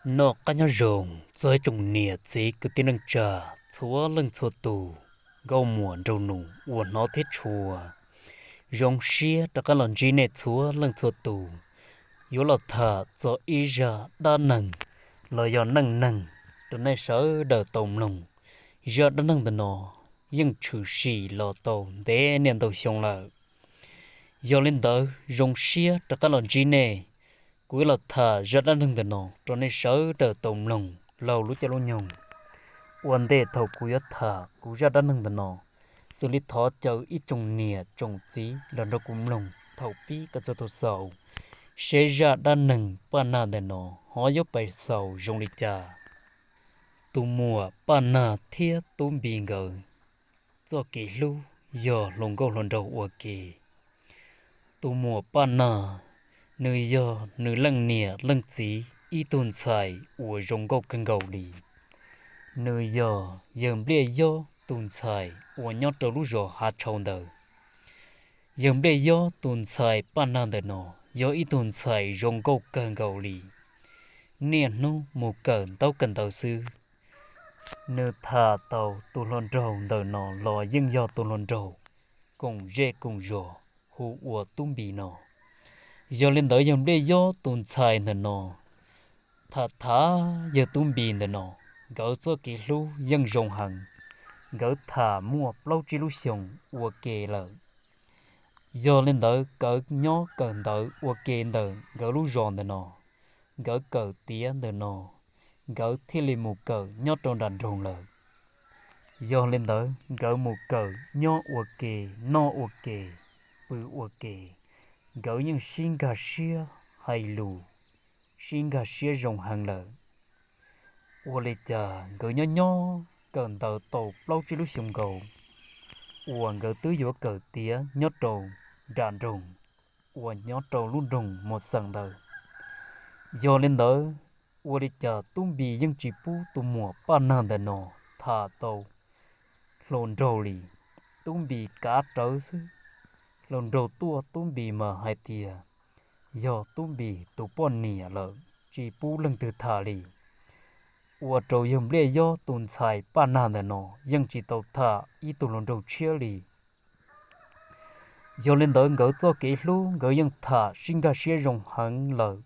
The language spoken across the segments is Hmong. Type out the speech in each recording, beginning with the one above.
Noj qab nyob zoo txog ib tsoom niam txiv kwv tij neej tsa txhua leej txhua tus, nkauj muam nraug nus uas hnov thiab tshua. Zoo siab rov qab los ntsib nej txhua leej txhua tus, yuav los tham txog ib zaj dab neeg los yog neej neeg rau nej sawv daws tau mloog. Zaj dab neeg ntawm no yeej tshwm sim los tau ntev niaj ntau xyoo lawm. Yog li ntawd zoo siab rov qab los ntsib nej, kuv yuav los tham zaj dab neeg ntawm no rau nej sawv daws tau mloog laug lub caij lub nyoog. Ua ntej thaum kuv yuav tham kuv zaj dab neeg ntawm no, xws li thov caw ib tsoom niam tsoom txiv los nrog kuv mloog thaum pib kom txog thaum xaus, seb zaj dab neeg Paj Nag ntawm no ho yuav pais xaus zoo li cas. Tus muam Paj Nag thiab Tub Npis nkawd txoj kev hlub yog hluas nkauj hluas nraug ua ke. Tus muam Paj Nag, nws yog nws leej niam leej txiv ib tug ntxhais uas zoo nkauj kawg nkaus li. Nws yog yawg Npliaj Yob tus ntxhais uas nyob rau lub zos Hav Tshau ntawd. Yawg Npliaj Yob tus ntxhais Paj Nag ntawm no yog ib tug ntxhais zoo nkauj kawg nkaus li. Niaj hnub mus kawm ntaub kawm ntawv xwb. Nws tham tau tus hluas nraug ntawm no los yeej yog tus hluas nraug koom zej koom zos hu ua Tub Npis no. Yog li ntawd yawg Npliaj Yob tus ntxhais ntawm no tham tham yawg Tub Npis ntawm no, nkawd txoj kev hlub yeej zoo heev. Nkawd tham muaj plaub tsib lub xyoos ua ke lawm. Yog li ntawd nkawd nyob kawm ntawv ua ke ntawm nkawd lub zos ntawm no, nkawd kawm tiav ntawm no, nkawd thiaj li mus kawm nyob rau nram nroog lawm. Yog li ntawd nkawd mus kawm nyob ua ke, noj ua ke, pw ua ke, nkawd yeej sib nkag siab hais lus, sib nkag siab zoo heev lawm. Ua li cas nkawd nyob nyob kawm ntawv tau plaub tsib lub xyoo nkaus uas nkawd twb yuav kawm tiav nyob rau nram nroog uas nyob rau lub nroog Muas Xeem ntawd. Yog li ntawd, ua li cas Tub Npis yeej tsis pub tus muam Paj Nag ntawm no tham tau hluas nraug li. Tub Npis kav rawv xwb. Hluas nraug tuaj Tub Npis mas hais tias yog Tub Npis tus poj niam lawm, tsis pub leej twg tham li. Ua rau yawg Npliaj Yob tus ntxhais Paj Nag ntawm no yeej tsis tau tham ib tug hluas nraug tshiab li. Yog li ntawd nkawd txoj kev hlub nkawd yeej tham sib nkag siab zoo heev lawm.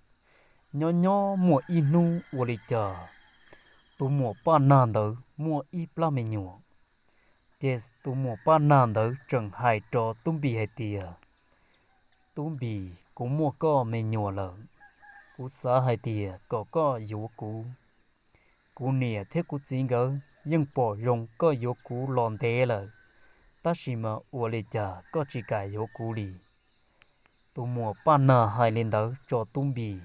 Nyob nyob muaj ib hnub ua li cas tus muam Paj Nag ntawd muaj ib plab me nyuam. Ces tus muam Paj Nag ntawd tseem hais rau Tub Npis hais tias, Tub Npis, kuv muaj koj me nyuam lawm, kuv xav hais tias kom koj yuav kuv. Kuv niam thiab kuv txiv nkawd yeej pom zoo koj yuav kuv los ntev lawm, tab sis mas ua li cas koj tsis kam yuav kuv li? Tus muam Paj Nag hais li ntawd tso Tub Npis.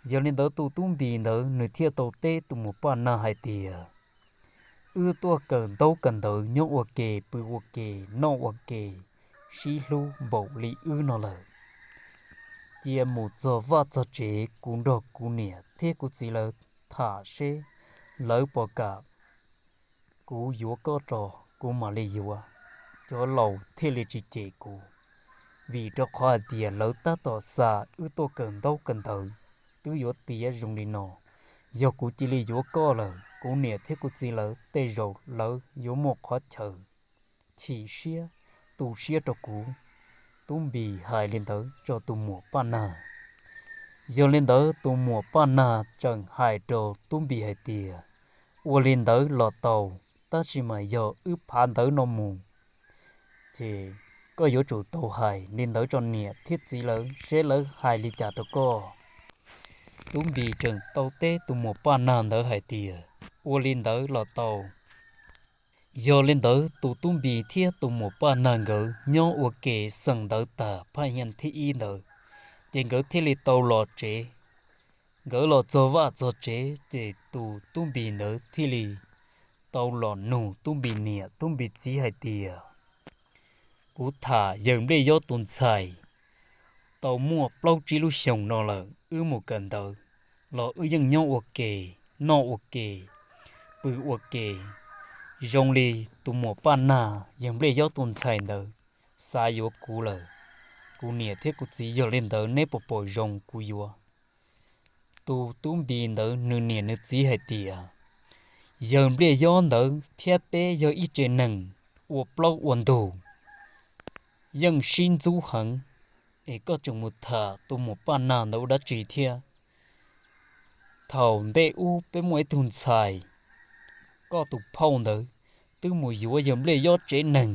Yog li ntawd tus Tub Npis ntawd nws thiaj tau teb tus muam Paj Nag hais tias, Wb tuaj kawm ntaub kawm ntawv nyob ua ke, pw ua ke, noj ua ke, sib hlub npaum li wb no lawm, cia mus txog vaj txog tsev kuv nrog kuv niam thiab kuv txiv lawv tham seb lawv puas kam kuv yuav koj rau kuv mam li yuav, cov laus thiaj li tsis cem kuv. Vim rau qhov hais tias lawv tab tom xa wb tuaj kawm ntaub kawm ntawv, twb yuav tiav zoo li no. Yog kuv cia li yuav koj lawm, kuv niam thiab kuv txiv lawv tej zaum lawv yuav muaj qhov chaw chim siab, tu siab rau kuv. Tub Npis hais li ntawd tso tus muam Paj Nag. Yog li ntawd tus muam Paj Nag tseem hais rau Tub Npis hais tias, Ua li ntawd los tau, tab sis mas yog wb phav ntawv no mus, ces koj yuav tsum tau hais li ntawd tso niam thiab txiv lawv seb lawv hais li cas rau koj. Tub Npis tseem tau teb tus muam Paj Nag ntawd hais tias, Ua li ntawd los tau. Yog li ntawd tus Tub Npis thiab tus muam Paj Nag nkawd nyob ua ke xeem ntawv tag phaj nyaj thib ib ntawd, ces nkawd thiaj li tau los tsev. Nkawd los txog vaj txog tsev ces tus Tub Npis ntawd thiaj li tau los nug Tub Npis niam Tub Npis txiv hais tias, Kuv tham yawg Npliaj Yob tus ntxhais tau muaj plaub tsib lub xyoos no lawm, wb mus kawm ntawv los wb yeej nyob ua ke, noj ua ke, pw ua ke. Zoo li tus muam Paj Nag yawg Npliaj Yob tus ntxhais ntawd xav yuav kuv lawm. Kuv niam thiab kuv txiv, yog li ntawd neb puas pom zoo kuv yuav? tus tub npis ntawd nws niam nws txiv hais tias, yawg Npliaj Yob ntawd thiab peb yog ib tsev neeg ua plaub ua ntug, yeej sib ntxub heev, es koj tseem mus tham tus muam Paj Nag ntawd ua dab tsi thiab? Thaum ntej ub peb muaj ib tug ntxhais, koj tus phauj ntawd twb mus yuav yawg Npliaj Yob tsev neeg,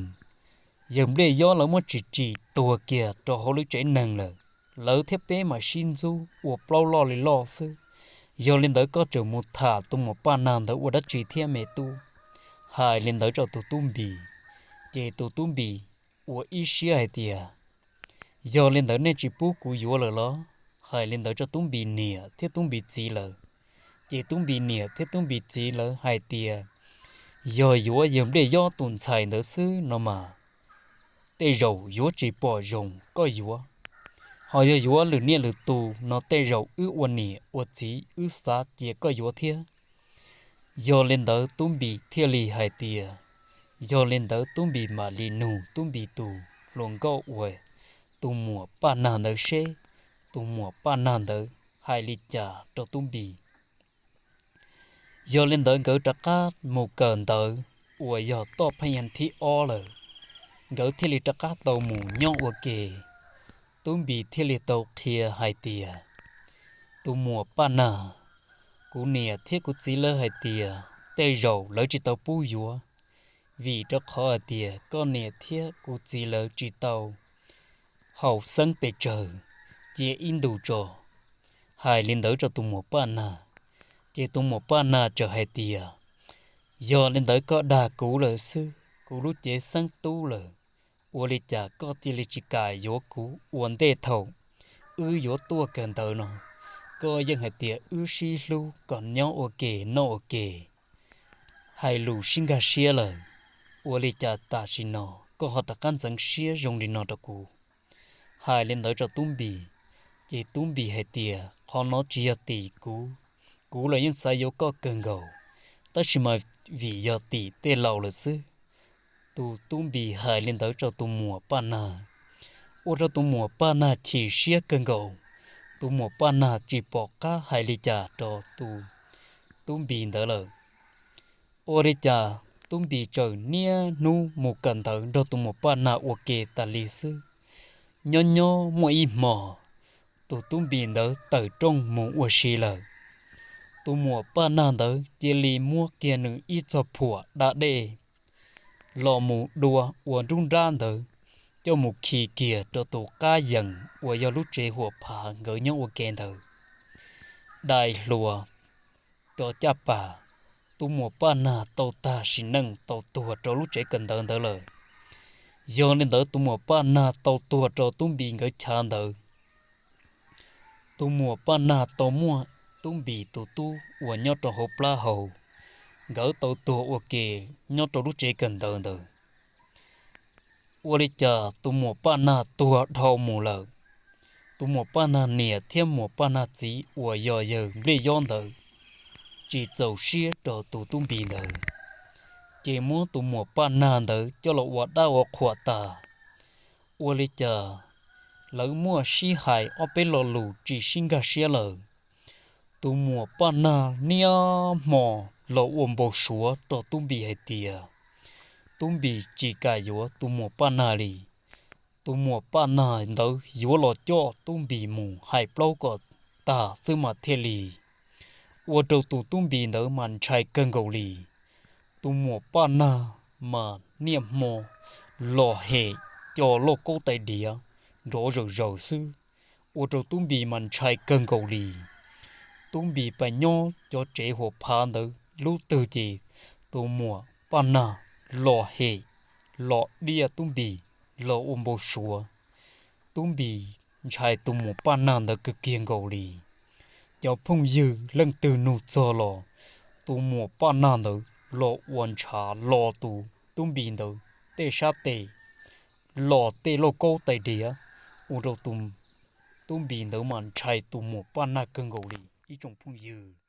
yawg Npliaj Yob lawv muab tsim tsim tuag kiag rau hauv lub tsev neeg lawm, lawv thiab peb mam sib ntxub ua plaub loj li loj xwb. Yog li ntawd koj tseem mus tham tus muam Paj Nag ntawd ua dab tsi thiab me tub? Hais li ntawd rau tus tub npis, ces tus tub npis ua ib siab hais tias, yog li ntawd nej tsis pub kuv yuav lawm los? Hais li ntawd rau tub npis niam thiab tub npis txiv lawm. Ces tub npis niam thiab tub npis txiv lawv hais tias, yog yuav yawg Npliaj Yob tus ntxhais ntawd xwb no mas tej zaum yuav tsis pom zoo koj yuav, ho yog yuav lwm niaj lwm tus no tej zaum wb ua niam ua txiv wb xav cia koj yuav thiab. Yog li ntawd tub npis thiaj li hais tias, yog li ntawd tub npis mam li nug tub npis tus hluas nkauj uas tus muam Paj Nag ntawd seb tus muam Paj Nag ntawd hais li cas rau tub npis. Yog li ntawd nkawd rov qab mus kawm ntawv uas yog toj pheej yaj thib ob lawm, nkawd thiaj li rov qab tau mus nyob ua ke. Tub npis thiaj li tau qhia hais tias, tus muam Paj Nag, kuv niam thiab kuv txiv lawv hais tias tej zaum lawv tsis tau pub yuav, vim rau qhov hais tias koj niam thiab kuv txiv lawv tsis tau haum xeeb pes tsawg, cia ib ntus tso. Hais li ntawd rau tus muam Paj Nag, ces tus muam Paj Nag txawm hais tias, yog li ntawd koj dag kuv lawm xwb, kuv lub cev xeeb tub lawm, ua li cas koj cia li tsis kam yuav kuv ua ntej thaum wb yuav tuaj kawm ntawv no? Koj yeej hais tias wb sib hlub kom nyob ua ke noj ua ke, hais lus sib nkag siab lawm, ua li cas tam sim no koj ho rov qab ntxeev siab zoo li no rau kuv? Hais li ntawd rau tub npis, ces tub npis hais tias qhov no tsis yog tim kuv, kuv los yeej xav yuav koj kawg nkaus, tab sis mas vim yog tim tej laus lawm xwb. Tus tub npis hais li ntawd rau tus muam Paj Nag, ua rau tus muam Paj Nag chim siab kawg nkaus. Tus muam Paj Nag tsis pom qab hais li cas rau tus tub npis ntawd lawm. Ua li cas tub npis txawm niaj hnub mus kawm ntawv nrog tus muam Paj Nag ua ke tas li xwb. Nyob nyob muaj ib hmo, tus tub npis ntawd tawm rooj mus ua si lawm, tus muam Paj Nag ntawd cia li muab kiag nws ib txoj phuam da dej los mus dua ua nruab nrab ntawd, coj mus khi kiag rau tus qab yees uas yog lub tsev huam phav nkawd nyob ua ke ntawd, dai hlua rau caj pas. Tus muam Paj Nag tau tag sim neej tau tuag rau lub tsev kawm ntawv ntawd lawm. Yog li ntawd tus muam Paj Nag tau tuag rau tub npis nkawd chav ntawd. Tus muam Paj Nag tau muaj tub npis tus tub uas nyob rau hauv plab hau, nkawd tau tuag ua ke nyob rau lub tsev kawm ntawv ntawd. Ua li cas tus muam Paj Nag tuag dhau mus lawm, tus muam Paj Nag niam thiab muam Paj Nag txiv uas yog yawg Npliaj Yob ntawd tsis txaus siab rau tus tub npis ntawd, ces muab tus muam Paj Nag ntawd coj los ua dab ua qhuas tas. Ua li cas lawv muaj sib hais ob peb lo lus tsis sib nkag siab lawm. Tus muam Paj Nag niaj hmo los ua npau suav rau tub npis hais tias tub npis tsis kam yuav tus muam Paj Nag li. Tus muam Paj Nag ntawd yuav los coj tub npis mus hais plaub kom tag xwb mas thiaj li, ua rau tus tub npis ntawd mas ntshai kawg nkaus li. Tus muam Paj Nag mas niaj hmo los hem co lauj kaub tais diav nrov zaws zaws xwb, ua rau tub npis mas ntshai kawg nkaus li. Tub npis pais nyob cov tsev huam phav ntawd lub twg ces tus muam Paj Nag los hem, los diaj tub npis, los ua npau suav. Tub npis ntshai tus muam Paj Nag ntawd kawg kiag nkaus li. Cov phooj ywg leej twg nug txog los tus muam Paj Nag ntawd los ua ntshav los tus tub npis ntawd tej sab tes, los tej lauj kaub tais diav, ua rau tus tub npis ntawd mas ntshai tus muam Paj Nag kawg nkaus li ib tsoom phooj ywg.